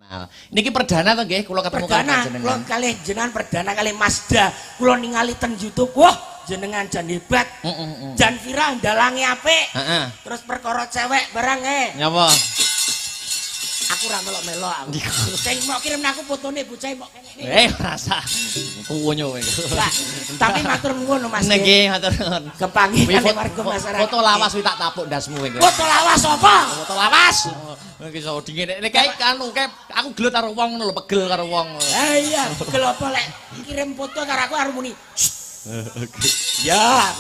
Kenal. Niki perdana to nggih kula ketemu karo Perdana, kula kalih jenengan perdana kalih Mazda. Kula ningali ten YouTube, wah jenengan jan hebat. Jan viral dalange apik. Heeh. Terus perkara cewek barang e. Nyapa? Aku ora melok-melok aku. Sing mok kirim aku fotone bocah mok kene. Eh, rasa kuwonyo kowe. Tapi matur nuwun Mas. Nggih, matur nuwun. Kepanggih kalih warga masyarakat. Foto lawas kuwi tak tapuk ndasmu kowe. Foto lawas apa? Foto lawas. Iki iso dingin. Nek kae anu kae aku gelut karo wong ngono lho, pegel karo wong. Ha iya, pegel apa lek kirim foto karo aku arep muni. Ya.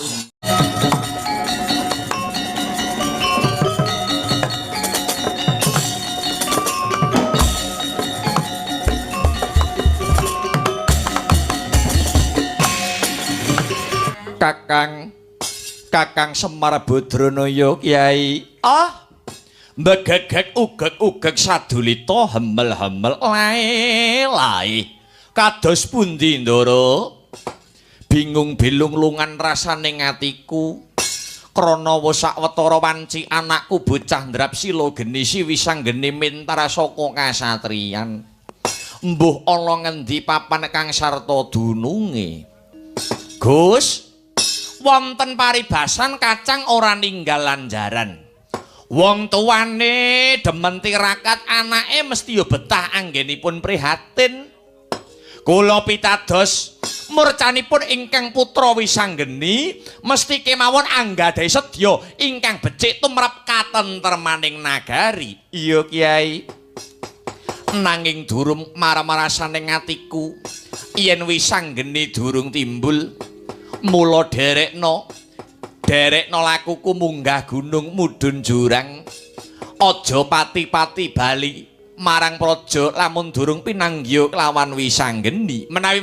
Kakang Semar Badranaya Kyai. Ah, mbegegeg ugeg-ugeg sadulita hemel-hemel lae-lae. Kados pundi Ndara? Bingung bilung lungan rasane atiku. Krana wis sawetara wanci anakku bocah Ndrapsila geni siwi sanggeni mintar saka kasatriyan. Mbuh ana ngendi papan kang sarta dununge? Gus, wonten paribasan kacang ora ninggal lanjaran. Wong tuane demen tirakat, anake mesti ya betah anggenipun prihatin. Kula pitados murcanipun ingkang putra Wisanggeni mesti kemawon anggadhahi sedya ingkang becik tumrap katentremaning nagari. Iya Kyai. Nanging durung marem-rasane atiku yen Wisanggeni durung timbul. Mula derekno lakuku munggah gunung mudhun jurang, aja pati-pati bali marang praja lamun durung pinanggih kelawan Wisanggeni. Menawi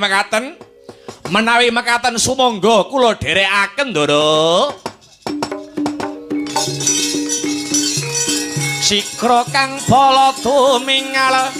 mekaten sumangga kula dherekaken Ndara. Sikra kang bala tumingal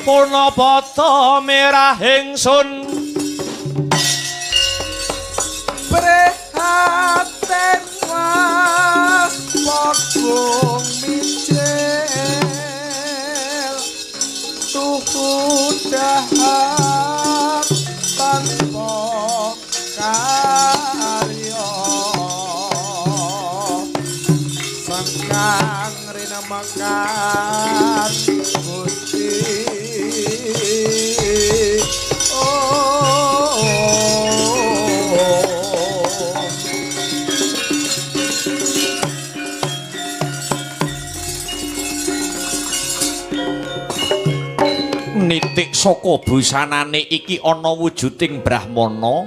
Punapa merah ingsun prihatin was pogung mijil tuhu dahar tanpa karya. Ingkang rinemakan Gusti. Oh, Nitik saka busanane iki ana wujuding brahmana.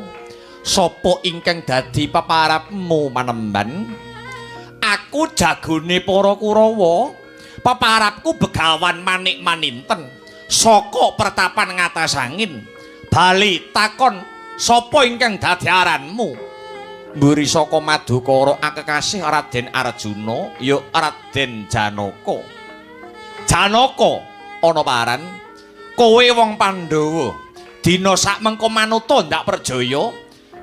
Sapa ingkang dadi paparapmu manemban? Aku jagone para Kurawa. Paparapku Begawan Manik Maninten saka pertapan ngatas angin. Bali takon sapa ingkang dadi aranmu? Mburi saka Madukara akekasih Raden Arjuna ya Raden Janaka. Janaka ana paran kowe wong Pandhawa. Dina sak mengko manuta ndak perjaya,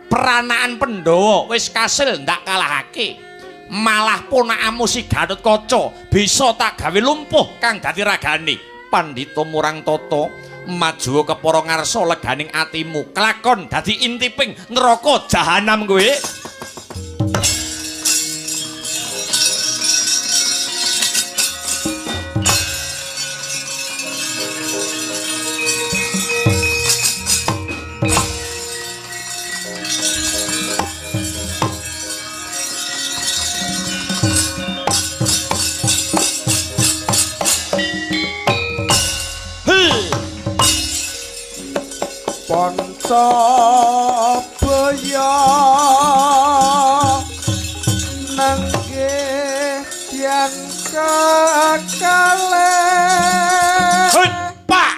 peranaan Pandhawa wis kasil ndak kalahake. Malah ponakamu si Gatotkaca bisa tak gawe lumpuh kang dadi ragane. Pandhita murang tata maju kepara ngarsa leganing atimu, kelakon dadi intiping neraka jahanam kowe. Pancabaya nenggih tiyang kakalih Pak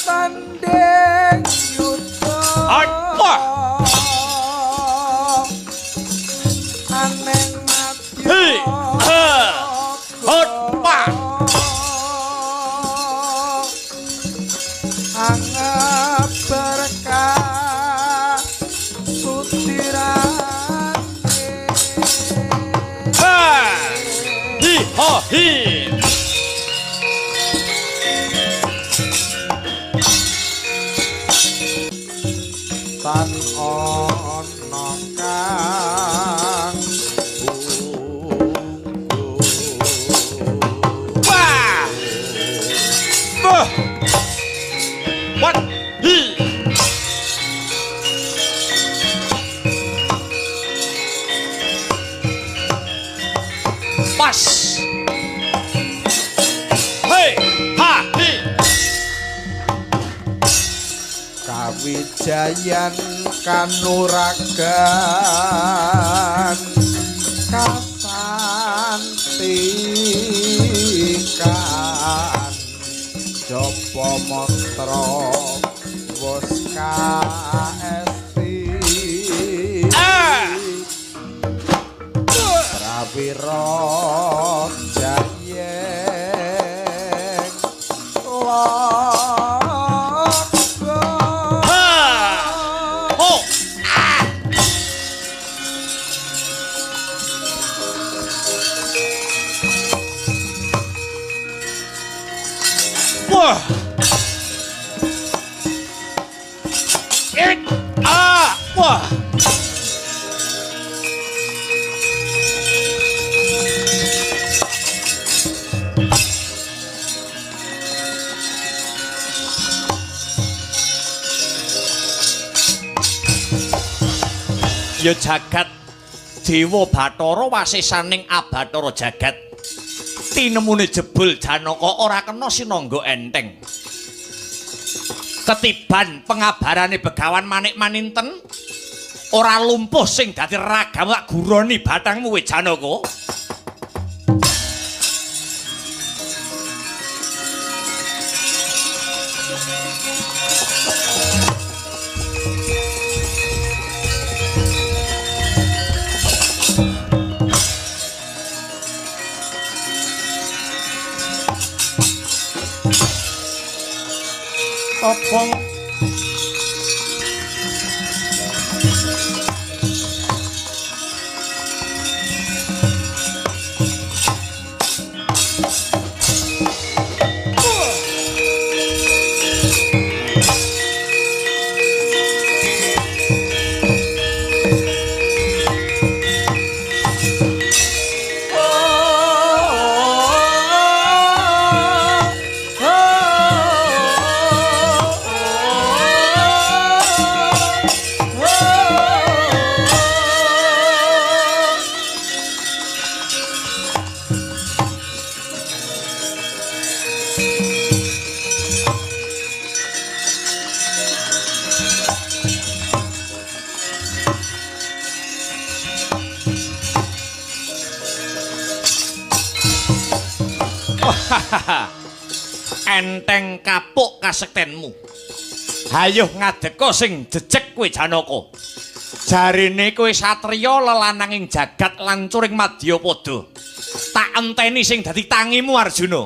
tanding yuda aneng madya Pak anggap berkah sutirane. Ha hi ho hi. Tan ana kang Wah. Wah. What? Hi. Pas. Hei, ha, hi. Kawijayan kanuragan kasantikan japa mantra wis kaesti. Prawira jayeng laga. Oh. Ah. Wah. Ik. Ah. Wah. Ya jagat Dewa Bathara wasisaning Abathara jagat. Tinemune jebul Janaka ora kena sinangga enteng. Ketiban pengabarane Begawan Manik Maninten ora lumpuh sing dadi ragamu tak guroni batangmu we Janaka. Apa Enteng kapuk kasektenmu. Hayuh ngadeka sing jejeg kowe Janaka. Jarene kowe satriya lelananging jagat lancuring madyapada. Tak enteni sing dadi tangimu Arjuna.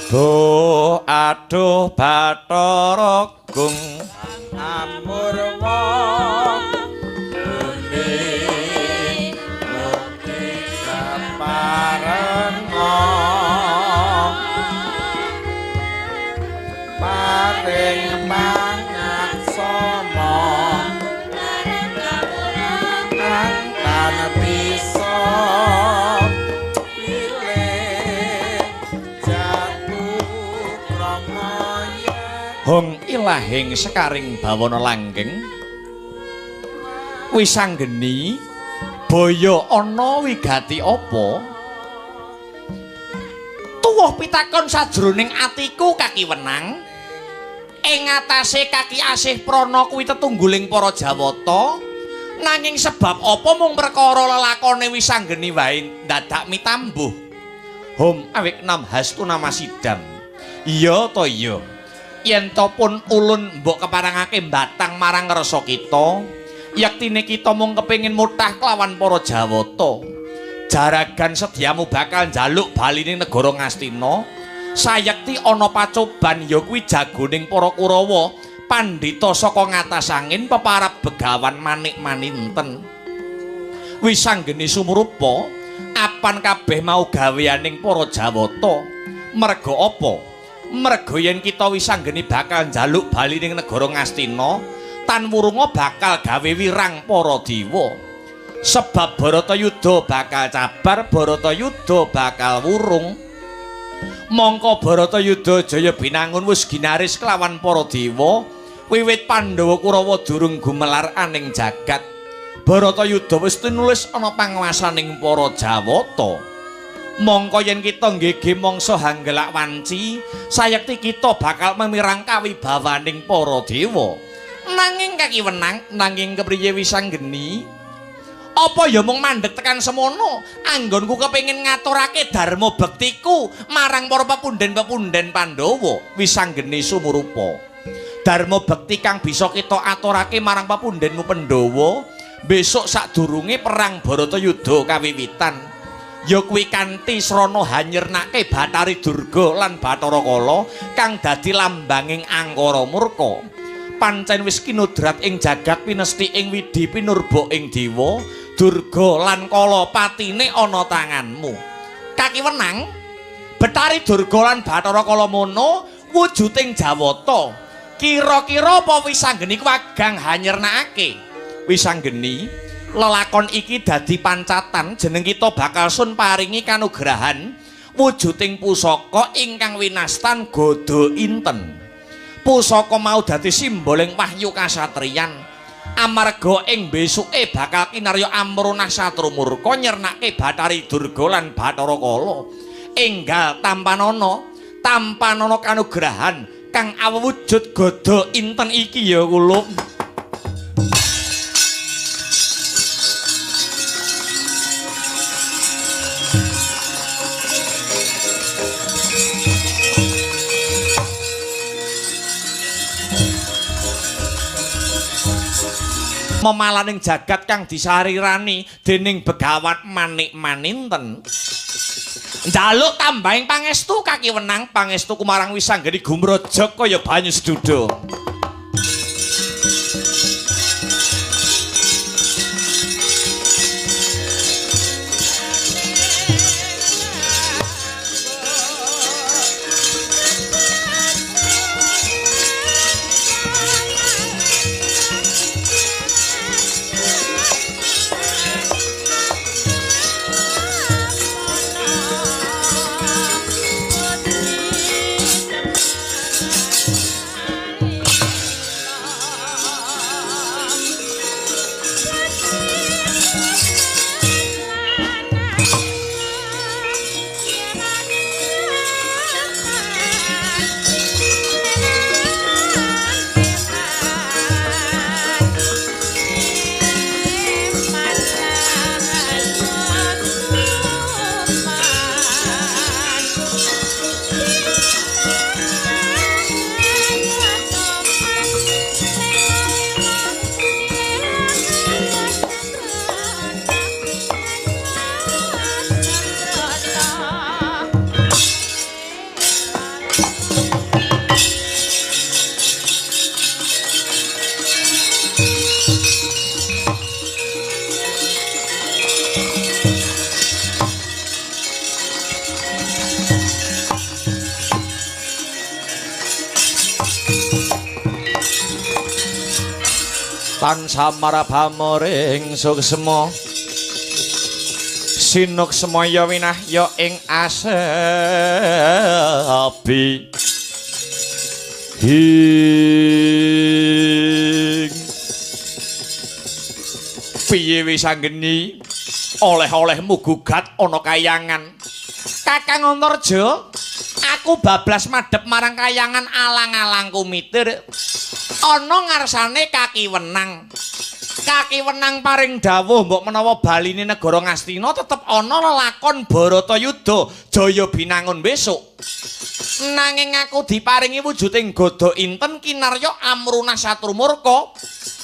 Duh aduh Bathara Gung amurwa gune mukti saparenga paring pangaksama kang tan bisa Hong ilahing sekaring bawana langgeng wisanggeni baya ana wigati apa tuwuh pitakon sajroning atiku kakiwenang ing atase kaki asih prana kuwi tetungguling para Jawata nanging sebab apa mung perkara lelakone wisanggeni wae dadak mitambuh. Hom awik nam hastu nama sidam. Iya to iya. Yen to pun ulun mbok keparangake batang marang rasa kita, yektine kita mung kepengin mutah kelawan para Jawata. Jaragan sedyamu bakal njaluk baline negara Ngastina. Sayekti ana pacoban ya kuwi jagoning para Kurawa, pandhita saka ngatas angin peparab begawan manik maninten. Wisanggeni sumurupa, apan kabeh mau gaweaning para Jawata. Merga apa? Merga yen kita wisanggeni bakal njaluk bali ning negara Ngastina, tan wurunga bakal gawe wirang para dewa. Sebab Bharatayuda bakal cabar, Bharatayuda bakal wurung. Mongko Bharatayuda Jaya Binangun wis ginaris kelawan para dewa, wiwit Pandhawa Kurawa durung gumelar aning jagat. Bharatayuda wis tinulis ana panguwasaning para Jawata. Mongko yen kita nggege mangsa hanggelak wanci, sayekti kita bakal memirang kawibawaning para dewa. Nanging kakiwenang, nanging kepriye wisanggeni? Apa ya mung mandheg tekan semono? Anggonku kepengin ngaturake dharma bektiku marang para pepunden-pepunden Pandhawa. Wisanggeni sumurupa. Dharma bekti kang bisa kita aturake marang pepundenmu Pandhawa, besok sadurunge perang Bharatayuda kawiwitan. Ya kuwi kanthi srana hanyernake Bathari Durga lan Bathara Kala kang dadi lambanging angkara murka. Pancen wis kinudrat ing jagat pinesti ing widhi pinurba ing dewa, Durga lan Kala patine ana tanganmu. Kakiwenang, Bathari Durga lan Bathara Kala mono wujuding Jawata. Kira-kira apa wisanggeni kuwagang hanyernake? Wisanggeni lelakon iki dadi pancatan jeneng kita bakal sun paringi kanugrahan wujuding pusaka ingkang winastan Gada Inten. Pusaka mau dadi simboling wahyu kasatriyan. Amarga ing besuke bakal kinarya amrunah satru murka nyernake Bathari Durga lan Bathara Kala. Enggal tampanana, tampanana kanugrahan kang awujud Gada Inten iki ya kula. Memalaning jagat kang disarirani dening begawan Manik Maninten. Njaluk tambahing pangestu kakiwenang pangestu kumarang wisanggeni gumrojog kaya banyu seduda. Tansah marabamoring suksma sinuksmaya winahya ing asebi. Hing piye wis anggeni oleh-olehmu gugat ana kayangan. Kakang Antarja, aku bablas madhep marang kayangan alang-alang kumitir ana ngarsane kaki wenang. Kaki wenang paring dawuh mbok menawa baline negara Ngastina tetep ana lelakon Baratayuda Jaya Binangun besok. Nanging aku diparingi wujuding Gada Inten kinarya amruna satrumurka.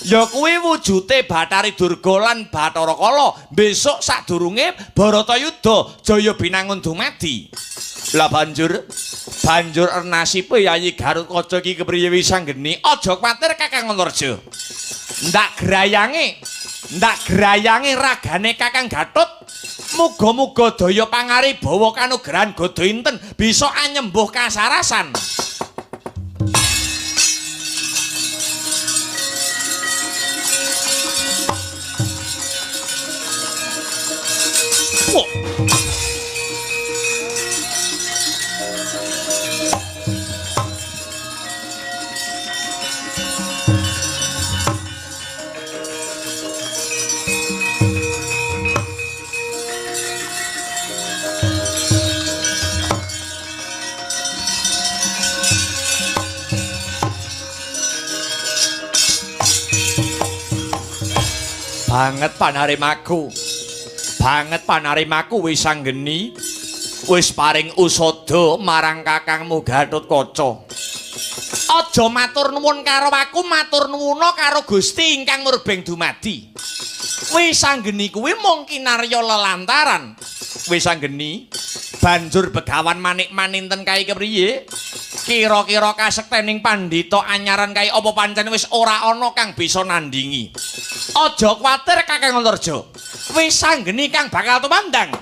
Ya kuwi wujude Bathari Durga lan Bathara Kala besok sadurunge Baratayuda Jaya Binangun dumadi. Lah banjur nasibe Yayi Garukaca iki kepriye wis anggeni? Aja kuwatir Kakang Antarja. Ndak grayange ragane Kakang Gatot. Muga-muga daya pangari bawa kanugrahan Gada Inten bisa anyembuh kasarasan. Wah. Banget panarimaku. Banget panarimaku wis anggeni. Wis paring usada marang kakangmu Gatotkaca. Aja matur nuwun karo aku, matur nuwuna karo Gusti ingkang murbeng dumadi. Wis anggeni kuwi mung kinarya lelantaran. Wis anggeni banjur begawan manik maninten kae kepriye? Kira-kira kasektening pandhita anyaran kae apa pancen wis ora ana kang bisa nandingi. Aja kuwatir Kakang Antarja. Wis anggeni kang bakal tumandang.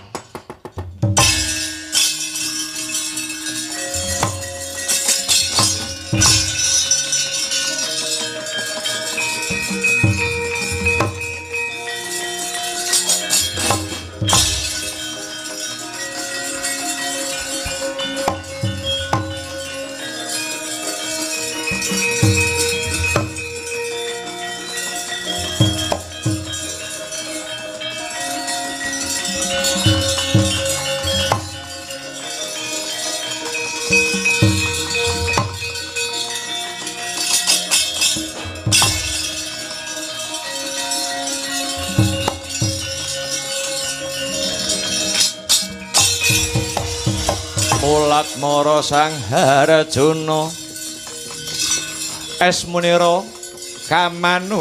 Mulat mara Sang Harjuna es munira kamanungsan.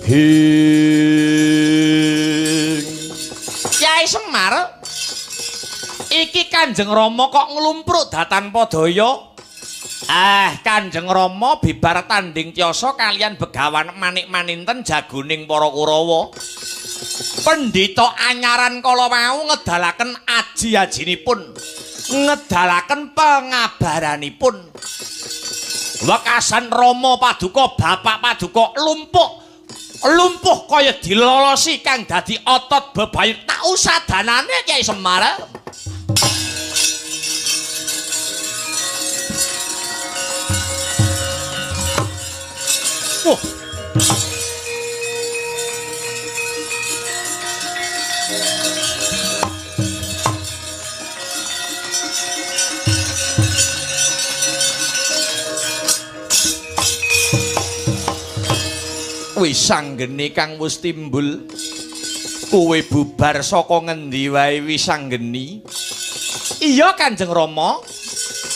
Hing Kyai Semar, iki Kanjeng Rama kok nglumpruk datan padaya? Ah, Kanjeng Rama bibar tanding tyasa kalian begawan Manik Maninten jagoning para Kurawa. Pendhita anyaran kala wau ngedalaken aji-ajinipun, ngedalaken pengabaranipun. Wekasan Rama paduka bapak paduka lumpuh kaya dilolosi kang dadi otot bebayut tak usadanane Kyai Semar. Wah. Wis anggene kang wis timbul, kowe bubar saka ngendi wae wis anggeni? Iya Kanjeng Rama,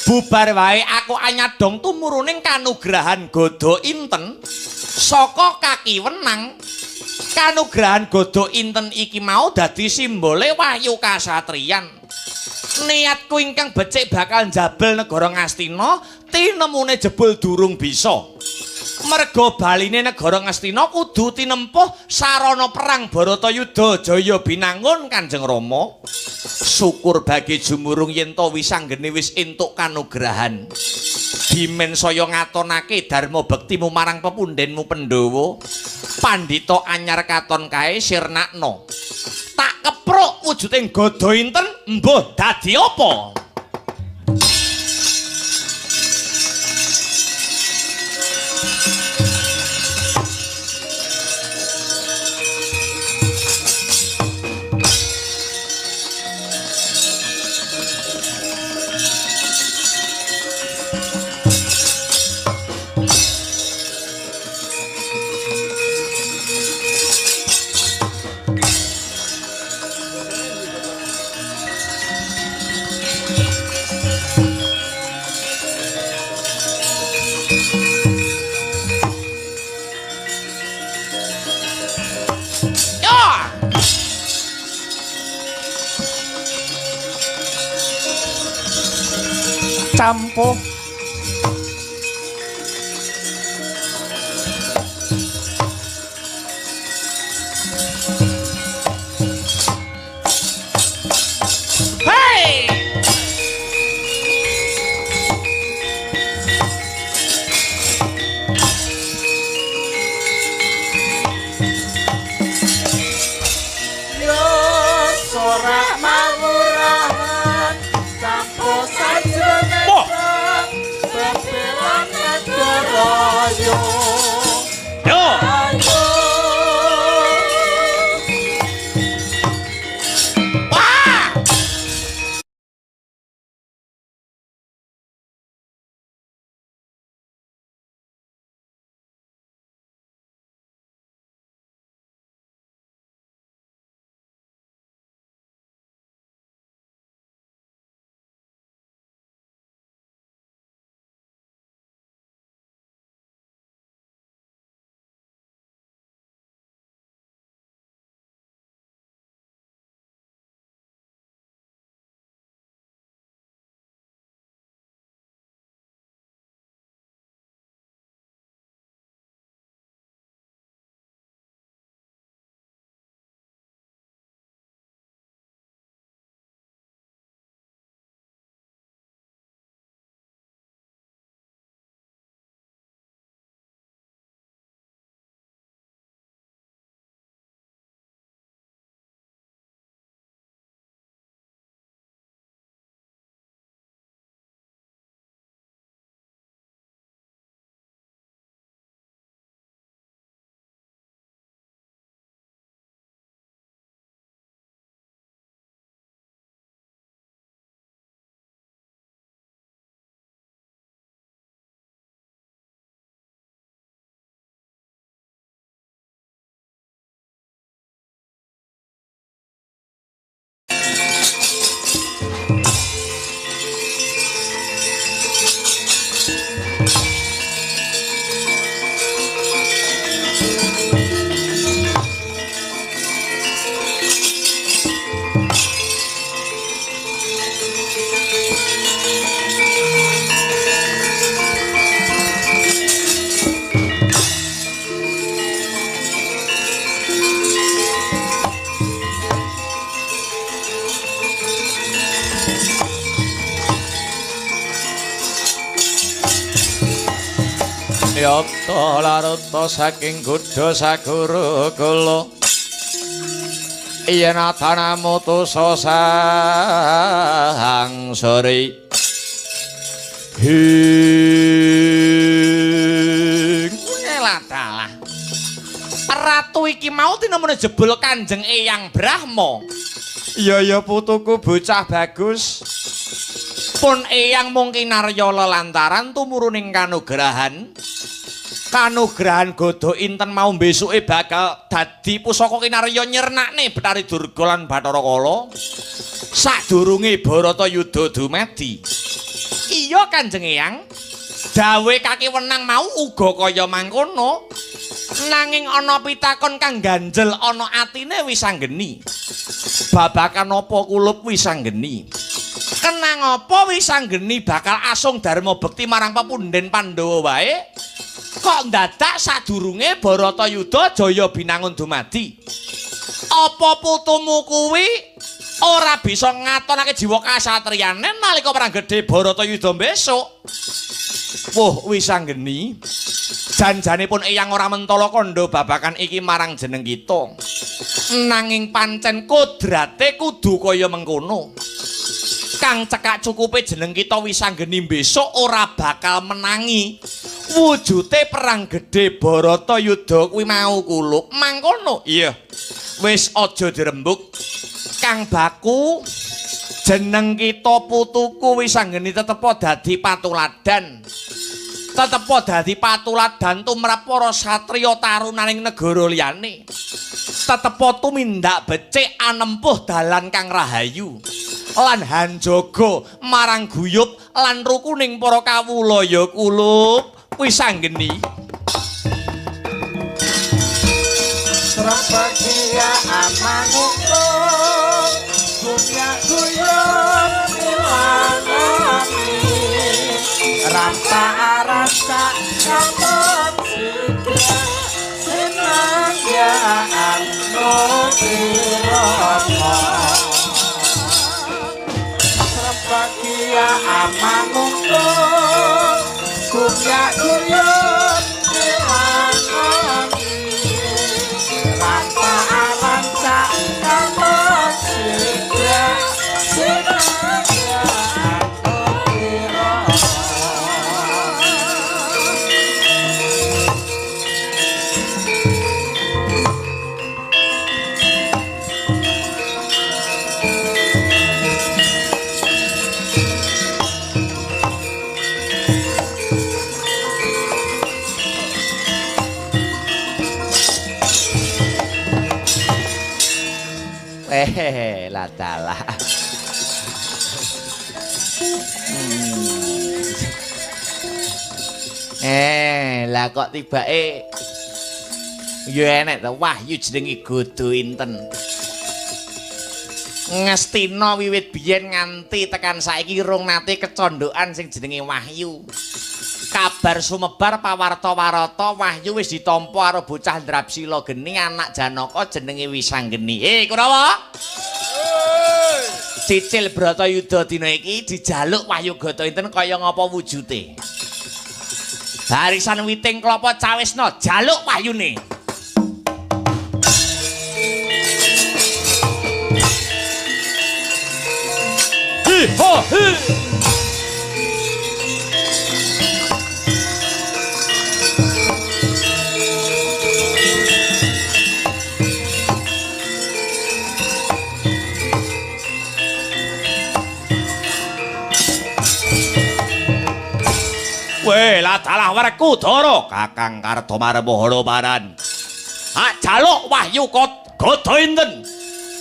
bubar wae aku anyadong tumuruning kanugrahan Gada Inten saka kaki wenang. Kanugrahan Gada Inten iki mau dadi simbole wahyu kasatriyan. Niatku ingkang becik bakal njabel negara Ngastina, tinemune jebul durung bisa. Merga baline negara Ngastina kudu tinempuh sarana perang Bharatayuda Jaya binangun Kanjeng Rama. Syukur bagi jumurung yen to wisanggeni wis entuk kanugrahan. Dimen saya ngatonake dharma bektimu marang pepundhenmu Pandhawa. Pandhita anyar katon kae sirnakno. Tak kepruk wujuding gada inten mbuh dadi apa? Campuh Hey! Yo sorak mawurahan campuh sajroning Yo. Yo. Wah! Yata laruta saking gudha sagara kala yen atanamu tusa sang sore hing ladalah ratu iki mau tinemune jebul Kanjeng Eyang Brahma. Iya ya putuku bocah bagus. Pun Eyang mung kinarya lelantaran tumuruning kanugrahan. Kanugrahan Gada Inten mau besuke bakal dadi pusaka kinarya nyernakne Bathari Durga lan Bathara Kala sadurunge Bharatayuda dumadi. Iya Kanjeng Eyang, dawe kaki wenang mau uga kaya mangkono. Nanging ana pitakon kang ganjel ana atine Wisanggeni. Babakan apa kulup Wisanggeni? Kenang apa Wisanggeni bakal asung dharma bekti marang pepundhen Pandhawa wae? Kok ndadak sadurunge Bharatayuda Jaya Binangun dumadi? Apa putumu kuwi ora bisa ngatonake jiwa kasatriyane nalika perang gedhe Bharatayuda besok? Wuh, Wisanggeni. Janjanipun eyang ora mentala kandha babakan iki marang jeneng kita. Nanging pancen kodrate kudu kaya mengkono. Kang cekak cukupe jeneng kita Wisanggeni besok ora bakal menangi wujute perang gedhe Bharatayuda kuwi mau kuluk. Mangkono? Iya. Wis aja dirembuk. Kang baku jeneng kita putuku Wisanggeni tetepa dadi patuladan. Tetepa dadi patuladan tumrap para satriya tarunaning negara liyane. Tetepa tumindak becik anempuh dalan kang rahayu lan hanjaga marang guyub lan rukuning para kawula ya kulup Wisanggeni. Srabagia amanungkung dunya guyub milanani rampa rasa katon sidra sinangyaan nubirama. Bagia amanungkung gumya guyub milanani rampa aranca katon sidra sinangyaan nubirama. Lah dalah. Lah kok tibake ya enek to wahyu jenenge Godo Inten. Ngastina wiwit biyen nganti tekan saiki rung nate kecondokan sing jenenge wahyu. Kabar sumebar pawarta-warata wahyu wis ditampa karo bocah Drapsila geni anak Janaka jenenge Wisanggeni. Kurawa. Cicil Bratayuda dina iki dijaluk wahyu Godo Inten kaya ngapa wujute. Barisan witing klapa cawisna jaluk wahyune. Hi ho hi. Weh, lah dalah Werkudara Kakang Kartomarma Baran. Hak jaluk wahyu Godo Inten.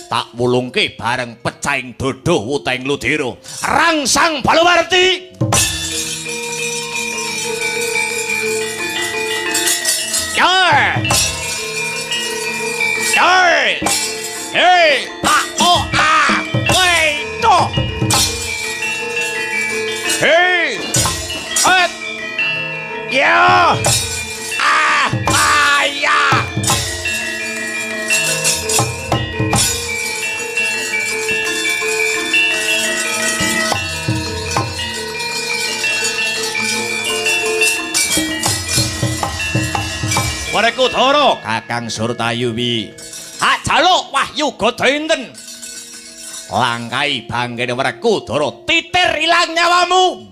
Tak wulungke bareng pecahing dodo wuteng ludira. Rangsang Baluwarti. Yoi. Yoi. Hei, a o a. Wei to. Hei. Et. Ya. Ah, ah, ya. Werkudara Kakang Surtayuwi. Hak jaluk wahyu Godo Inten. Langkai bangkene Werkudara titir ilang nyawamu.